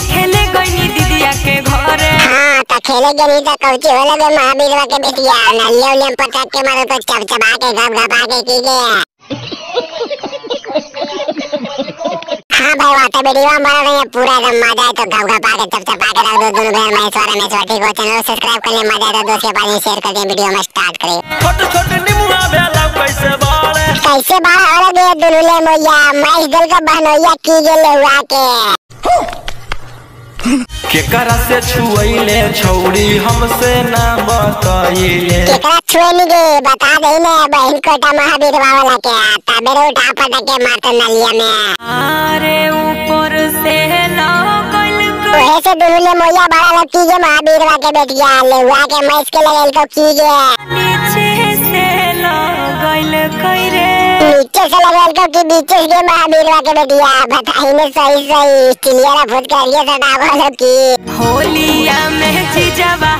खेले गईनी दीदिया के घरे। हां त खेले गनी त कौची होला गे महावीरवा के बेटिया नलिया उलिया पटक के मारो तो चपचपा के घप घपा के की गे। हाँ भाई वाह तो वीडियो बना रहे हैं पूरा एकदम मजा आए तो घप घपा के चपचपा के रख दो दोनों भाई महेश्वर रमेश्वर। ठीक हो चैनल सब्सक्राइब कर ले, मजा आए तो दोस्त के पास शेयर कर दे। वीडियो में स्टार्ट करें। छोट छोट निमुआ भेला कैसे बाड़े कैसे बाड़ा हो गे दुनु ले मोया महेश दल का बहनोइया की गेले हुआ के केकरा से छुएले छौड़ी हमसे ना बताइले। केकरा छुएनी गे बता दे ने बहन कोटा महावीर वाला के तबे उठा पटक के मारते नलिया में। अरे ऊपर से लगल ओहे से दुनु ले मोया बड़ा लग की गे महावीर वा के बेटिया ले हुआ के महेश के लगल को की गे नीचे से लगल कइरे नीचे से लगल को की बीचे से महावीर वा के बेटिया बताई ने सही सही चिलिया फुट कर लिए सदा बोलो की होलिया में जीजवा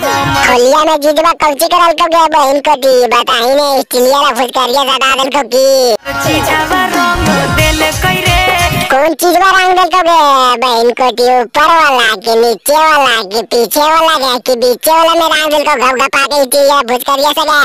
होलिया में जीजवा कौची करल को गे बहन को दी बताई ने चिलिया फुट कर लिए सदा दल को की जीजवा रंग देल कइरे। कौन चीजवा रंग देल को गे बहन को दी ऊपर वाला के नीचे वाला के पीछे वाला के कि बीचे वाला में रंग देल को घप घपा के चिलिया फुट कर लिए सदा।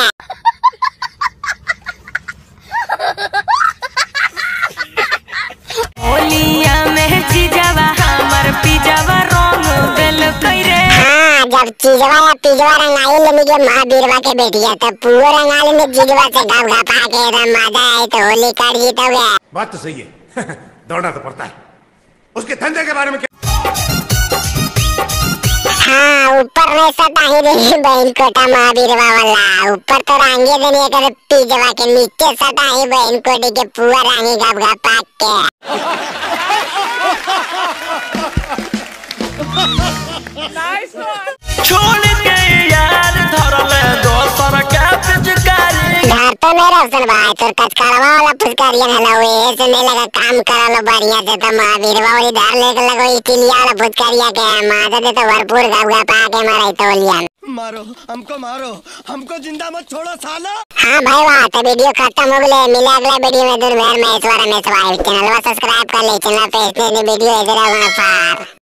होलिया में जीजवा हमर पिजवा रंग देल कइरे। हां जब चीजवा या पिजवा रंगाई लेनी के महावीरवा के बेटिया तब पूरा रंगा लेने जीजवा से घप घपा के एकदम मजा आए तो होली कर जीतोगे। बात तो सही है दौड़ना तो पड़ता है उसके धंधे के बारे में। हाँ ऊपर में सताही देनी बहन कोटा महावीरवा वाला ऊपर तो रंगे देनी कर पिजवा के नीचे सताही बहन कोटी के पूरा रंगी घप घपा के। छोड़ के यार धरले दोसर के पिचकारी घर तो मेरा अफसर भाई तो कचकड़वा वाला फुचकारियन हला हुए ऐसे नहीं लगा काम करा लो बढ़िया से तो महावीरवा वाली धार लेके लगो इटिलिया वाला फुचकारिया के माता दे तो भरपूर घप घपा के मारा तो लिया। मारो हमको, मारो हमको, जिंदा मत छोड़ो साला। हाँ भाई वाह तो वीडियो खत्म हो गए, मिले अगला वीडियो में। दूर महेश्वर रमेश भाई चैनल सब्सक्राइब कर ले, चैनल पे इतने वीडियो इधर फार।